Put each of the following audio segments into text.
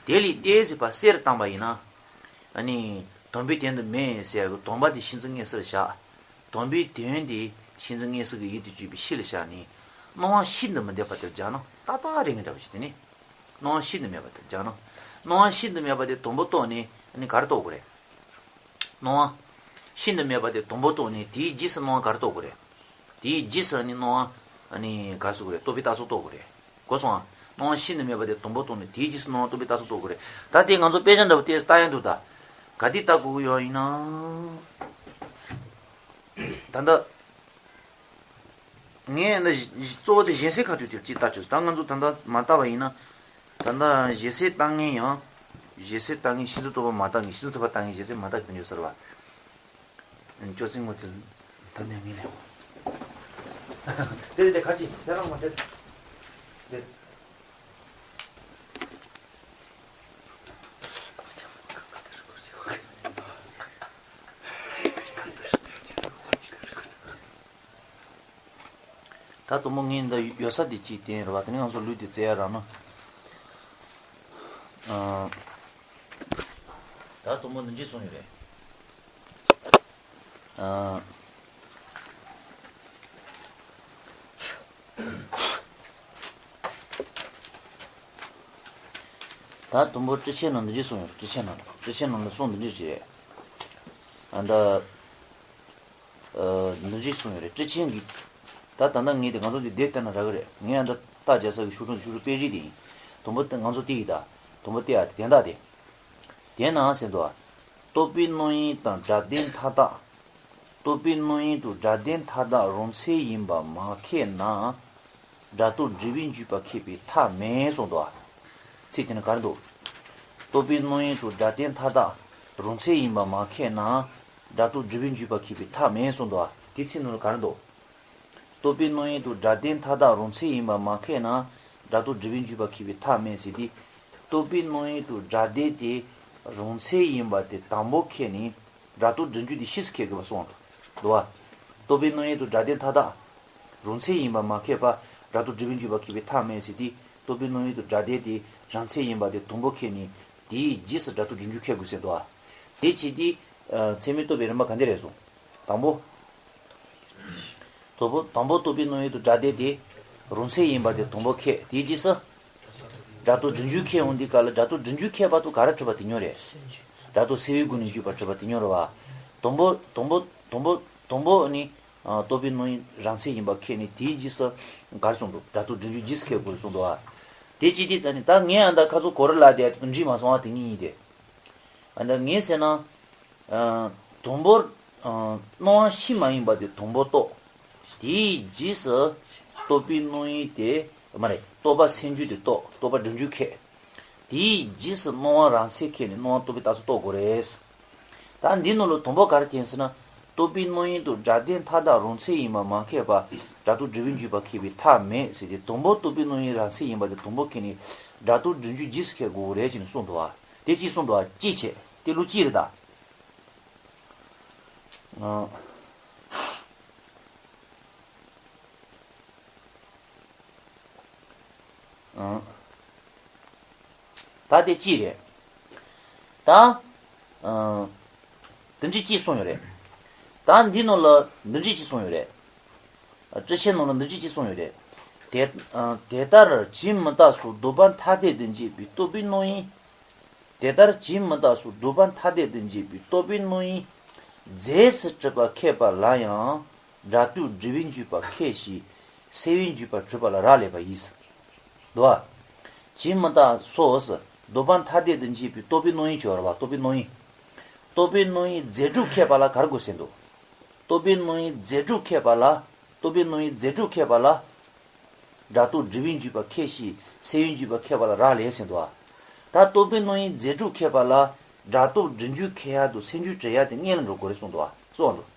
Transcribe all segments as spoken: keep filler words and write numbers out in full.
དེ་ལས་ཏེ་ཟེར་བ་གསེར་བཏང་བ་ཡིན་ན། ཨ་ནི་དོན་པའི་དོན་དུ་མེད་ཟེར་ཡག་གི་དོན་པ་དེ་ཤེས་འཛིན་དངོས་སུ་ལ་བཞག་དོན་པའི་དོན་དེ་ཤེས་འཛིན་དངོས་སུ་གི་ཡུལ་དུ་གྱུར་པའི་ཤེས་ལ་བཞག་ནས། སྣང་བ་ཤིན་ཏུ་མི་འདོད་པ་དེར་སྦྱར་ན་ཏག་ཏག་རེད་ངེས་འདྲ་བ་ཞིག་དེ་ནི། སྣང་བ་ཤིན་ཏུ་མེད་པ་དེར་སྦྱར་ན། སྣང་བ་ཤིན་ཏུ་མེད་པ་དེ་དང་པོ་རྟོགས་ནས་ཨ་ནི་ག་རེ་རྟོགས་དགོས་རེད། སྣང་བ་ཤིན་ཏུ་མེད་པ་དེ་དང་པོ་རྟོགས་ནས་དེའི་རྗེས་སུ་སྣང་བ་ག་རེ་རྟོགས་དགོས་རེད། དེའི་རྗེས་སུ་ནི་སྣང་བ་ནི་ག་རེ་ཟེར་དགོས་རེད། རྟོག་པའི་རྟགས་ཚུལ་རྟོགས་དགོས་རེད། གོ་སོང་ཨ། སྣང་བ་ཤིན་ཏུ་མེད་པ་དེ་དང་པོ་རྟོགས་ནས་དེའི་རྗེས་སུ་སྣང་བ་རྟོག་པའི་རྟགས་ཚུལ་རྟོགས་དགོས་རེད། ད་དེ་ང་ཚོ་དཔེ་ཆ་འདྲ་པོ་དེ་ལྟ་ཡ་འདུག་ད་ག་དེ་ལྟ་དགོས་ཀྱི་ཡོད་ཡིན་ན། ད་ལྟ་ངས་འདི་གཙོ་བོ་དེ་གཞན་སེལ་ཁ་ཐུག་དེ་ཅིག་ལྟ་ཆོག་ད་ང་ཚོ་ད་ལྟ་མ་ལྟ་བ་ཡིན་ན། ད་ལྟ་གཞན་སེལ་ལྟ་མཁན་ཡང་། གཞན་སེལ་ལྟ་མཁན་ཤེས་འཛིན་རྟོག་པ་མ་ལྟ་མཁན་ཤེས་འཛིན་རྟོག་པ་ལྟ་མཁན་གཞན་སེལ་མ་ལྟ་མཁན་དེ་འདྲ་ཡོད་ས་རེད་བ། ཅོ་ཙེ་ངོ་དེ་ད་ནས་ངས་ལས། དེ་དེ་དེ་ག་ཅི་དེ་རང་མ་དེ། དེ། ད་དུ་མོ་ངས་འདི་ཡོད་ས་དེ་གཅིག་བསྟན་རེད་བ། དེ་ནས་ང་ཚོ་ལུས་དེ་བཙལ་ཡ་རག་ན། ཨ། ད་དུ་མོ་འདི་འདྲས་གསུངས་ཡོད་རེད། ཨ། ད་དུམ་བུ་ཊི་ཆེན་ནང་འདི་འདྲས་གསུངས་ཡོད་རེད། ཊི་ཆེན་ནང་ལ། ཊི་ཆེན་ནང་ལ་གསུངས་འདི་འདྲས་ཅིག་རེད། ཨ་ད། ཨ་འདི་འདྲས་གསུངས་ཡོད་རེད། ཊི་ཆེན་གྱིས། ད་ད་ལྟ་ངས་དེ་ང་ཚོ་འདི་བསྡད་བལྟས་ན་རག་གི་རེད། ངས་ཨ་ད་རྟགས་རྒྱག་ས་གི་ཤོག་གྲངས་ཤོག་གྲངས་དཔེ་རིས་དེ་ཡིན། དུམ་བུ་ང་ཚོ་དེ་ཡིན་ད། དུམ་བུ་དེ་ཨ་དེ་དན་རྟགས་དེ། དེ་ན་ཟེར་འདུག་ཨ། རྟོག་པའི་རྣམ་གཡེང་དང་སྒྲ་དོན་མཐའ་དག་རྟོག་པའི་རྣམ་གཡེང་དང་སྒྲ་དོན་མཐའ་དག་རང་མཚན་ཡིན་པ་མ་ཁེགས་ན། སྒྲ་རྟོག་སྒྲིབ་པའི་འཇུག་པ་ཁེགས་པའི་མཐའ་མེད་གསུངས་འདུག་ཨ། ཚིག་དེ་ནི་ག་རེ་འདུག་རྟོག་པའི་རྣམ་གཡེང་དང་སྒྲ་དོན་མཐའ་དག་རང་མཚན་ཡིན་པ་མ་ཁེགས་ན། སྒྲ་རྟོག་སྒྲིབ་པའི་འཇུག་པ་ཁེགས་པའི་མཐའ་མེད་གསུངས་འདུག་ཨ། དེ་ཚིག་ནང་ལ་ག་རེ་འདུག་རྟོག་པའི་རྣམ་གཡེང་དང་སྒྲ་དོན་མཐའ་དག་རང་མཚན་ཡིན་པ་མ་ཁེགས་ན། སྒྲ་རྟོག་སྒྲིབ་པའི་འཇུག་པ་ཁེགས་པའི་མཐའ་མེད་ཟེར་ཏེ། རྟོག་པའི་རྣམ་གཡེང་དང་སྒྲ་དོན་དེ་རང་མཚན་ཡིན་པ་དེ་དང་པོ་ཁེགས་ནས། སྒྲ་རྟོག་སྒྲིབ་འཇུག་དེ་ཤེས་སུ་ཁེགས་དགོས་པ་གསུངས་འདུག་བ། རྟོག་པའི་རྣམ་གཡེང་དང་སྒྲ་དོན་མཐའ་དག་རང་མཚན་ཡིན་པ་མ་ཁེགས་པ། སྒྲ་རྟོག་སྒྲིབ་པའི་འཇུག་པ་ཁེགས་པའི་མཐའ་མེད་ཟེར་ཏེ། རྟོག་པའི་རྣམ་གཡེང་དང་སྒྲ་དོན་དེ་རང་མཚན་ཡིན་པ་དེ་དང་པོ་ཁེགས་ནས། དེའི་རྗེས་སུ་སྒྲ་རྟོག་སྒྲིབ་འཇུག་ཁེགས་དགོས་ཟེར་འདུག་བ། དེ་བྱས་ཏེ། ཚད་མས་རྟོགས་པའི་རིམ་པ་ག་འདྲ་རེད་གསུངས། དང་པོ། དང་པོ་དང་པོ་རྟོག་པའི་རྣམ་གཡེང་དང་སྒྲ་དོན་དེ་རང་མཚན་ཡིན་པ་དེ་དང་པོ་ཁེགས། དེའི་རྗེས་སུ་སྒྲ་རྟོག་སྒྲིབ་འཇུག་ཁེགས་འོང་དུས་སྐབས་ལ། སྒྲ་རྟོག་སྒྲིབ་འཇུག་ཁེགས་པ་དང་ག་རེ་གྲུབ་པ་དེ་ཉིད་རེད། སྒྲ་རྟོག་སེལ་བའི་སྒོ་ནས་འཇུག་པ་གྲུབ་པ་དེ་ཉིད་རེད་བ། དང་པོ་དང་པོ་དང་པོ་དང་པོ་ནི། རྟོག་པའི་རྣམ་གཡེང་རང་མཚན་ཡིན་པ་ཁེགས་ནས། དེའི་རྗེས་སུ་ག་རེ་གསུངས་འདུག་སྒྲ་རྟོག་སྒྲིབ་འཇུག་རྗེས་སུ་ཁེགས་དགོས་གསུངས་འདུག་བ། དེ་ཅི་སྟེ་ཙ་ནི་ད་ངས་ཨ་ད་ཁ་སང་གོ་རེ་ལ་དེ་འགྲིག་མ་སོང་བ་དེ་གཉིས་ཡིན་ཏེ། ཨ་ད་ངས་ཟེར་ན། དང་པོར། སྣང་བ་ཤེས་མ་ཡིན་པ་དེ་དང་པོ་རྟོགས། དེའི་རྗེས་སུ་རྟོག་པའི་རྣམ་གཡེང་དེ། མ་རེད། རྟོག་པ་སེལ་འཇུག་དེ་རྟོགས། རྟོག་པ་སྒྲིབ་འཇུག་ཁེགས། དེའི་རྗེས་སུ་སྣང་བ་རང་མཚན་ཁེགས་ནས་སྣང་བ་རྟོགས་པའི་རྟགས་ཚུལ་རྟོགས་དགོས་རེད། ད་འདི་ནང་ལ་དང་པོ་ག་རེ་བསྟན་ཟེར་ན། རྟོག་པའི་རྣམ་གཡེང་དང་སྒྲ་དོན་མཐའ་དག་རང་མཚན་ཡིན་པ་མ་ཁེགས་པ། སྒྲ་རྟོག་སྒྲིབ་པའི་འཇུག་པ་ཁེགས་པའི་མཐའ་མེད་ཟེར་ཏེ། དང་པོ་རྟོག་པའི་རྣམ་གཡེང་རང་མཚན་ཡིན་པ་དེ་དང་པོ་ཁེགས་ནས། སྒྲ་རྟོག་སྒྲིབ་འཇུག་རྗེས་སུ་ཁེགས་དགོས་རེད་ཅེས་ནས་གསུངས་འདུག་བ། དེ་ཅི་གསུངས་འདུག་བ། ཅི་བྱེད་དེ་ལུགས་ཅི་རེད་ད། ཨང་། ཨང་། ད་དེ་ཅི་རེད། ད། ཨང་། དེ་འདྲ་ཅི་གསུངས་ཡོད་རེད། ད་འདི་ནང་ལ་འདི་འདྲ་ཅི་གསུངས་ཡོད་རེད། ཨ། ཊཱིཀ་ཆེན་ནང་ལ་འདི་འདྲ་ཅི་གསུངས་ཡོད་རེད། དེ། ཨ། དེ་ལྟར་ཇི་མི་རྟག་སོགས་ལྡོག་པ་ཐ་དད་དུ་འབྱེད་པའི་རྟོག་པའི་རྣམ་གཡེང་། དེ་ལྟར་ཇི་མི་རྟག་སོགས་ལྡོག་པ་ཐ་དད་དུ་འབྱེད་པའི་རྟོག་པའི་རྣམ་གཡེང་རྫས་སུ་གྲུབ་པ་ཁེགས་པ་ལ་ཡང་སྒྲ་རྟོག་སྒྲིབ་པའི་འཇུག་པ་ཁེགས་ཤིང་སེལ་བའི་འཇུག་པ་གྲུབ་པ་ལ་རག་ལས་པ་ཡིན། འདུག་བ། ཇི་མི་རྟག་སོགས་ལྡོག་པ་ཐ་དད་དུ་འབྱེད་པའི་རྟོག་པའི་རྣམ་གཡེང་བྱེད་པ་རེད་བ། རྟོག་པའི་རྣམ་གཡེང་། རྟོག་པའི་རྣམ་གཡེང་རྫས་གྲུབ་ཁེགས་པ་ལ་ག་རེ་དགོས་ཟེར་འདུག་རྟོག་པའི་རྣམ་གཡེང་རྫས་གྲུབ་ཁེགས་པ་ལ། རྟོག་པའི་རྣམ་གཡེང་རྫས་གྲུབ་ཁེགས་པ་ལ། སྒྲ་རྟོག་སྒྲིབ་པའི་འཇུག་པ་ཁེགས་ཤིང་སེལ་བའི་འཇུག་པ་ཁེགས་པ་ལ་རག་ལས་ཟེར་འདུག་བ། ད་རྟོག་པའི་རྣམ་གཡེང་རྫས་གྲུབ་ཁེགས་པ་ལ་སྒྲ་རྟོག་སྒྲིབ་འཇུག་ཁེགས་ཡག་དང་སེལ་འཇུག་བྲལ་ཡག་དེ་སྔོན་ལ་འགྲོ་དགོས་རེད་གསུངས་འདུག་བ། གསུངས་འདུག་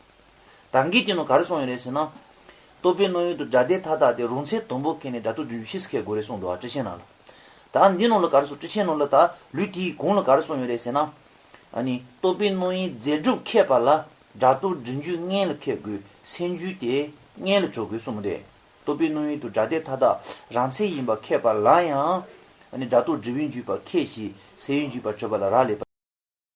ད་གིན་དེ་ནང་ག་རེ་གསུངས་ཡོད་རེད་ཟེར་ན། རྟོག་པའི་རྣམ་གཡེང་དང་སྒྲ་དོན་མཐའ་དག་དེ་རང་མཚན་དང་པོ་ཁེགས་ནས་སྒྲ་རྟོག་སྒྲིབ་འཇུག་རྗེས་སུ་ཁེགས་དགོས་རེད་གསུངས་འདུག་བ། ཊཱིཀ་ཆེན་ནང་ལ། ད་འདི་ནང་ལ་ག་རེ་གསུངས། ཊཱིཀ་ཆེན་ནང་ལ་ད་ལུས་དེའི་གོང་ལ་ག་རེ་གསུངས་ཡོད་རེད་ཟེར་ན། ཨ་ནི་རྟོག་པའི་རྣམ་གཡེང་རྫས་གྲུབ་ཁེགས་པ་ལ་སྒྲ་རྟོག་སྒྲིབ་འཇུག་སྔོན་ལ་ཁེགས་དགོས། སེལ་འཇུག་དེ་སྔོན་ལ་བྱེད་དགོས་གསུངས་མི་འདུག་རྟོག་པའི་རྣམ་གཡེང་དང་སྒྲ་དོན་མཐའ་དག་རང་མཚན་ཡིན་པ་ཁེགས་པ་ལ་ཡང་ ཨ་ནི་སྒྲ་རྟོག་སྒྲིབ་པའི་འཇུག་པ་ཁས་ཞེས་སེལ་བའི་འཇུག་པ་དྲི་བ་ལ་རག་ལས་པ།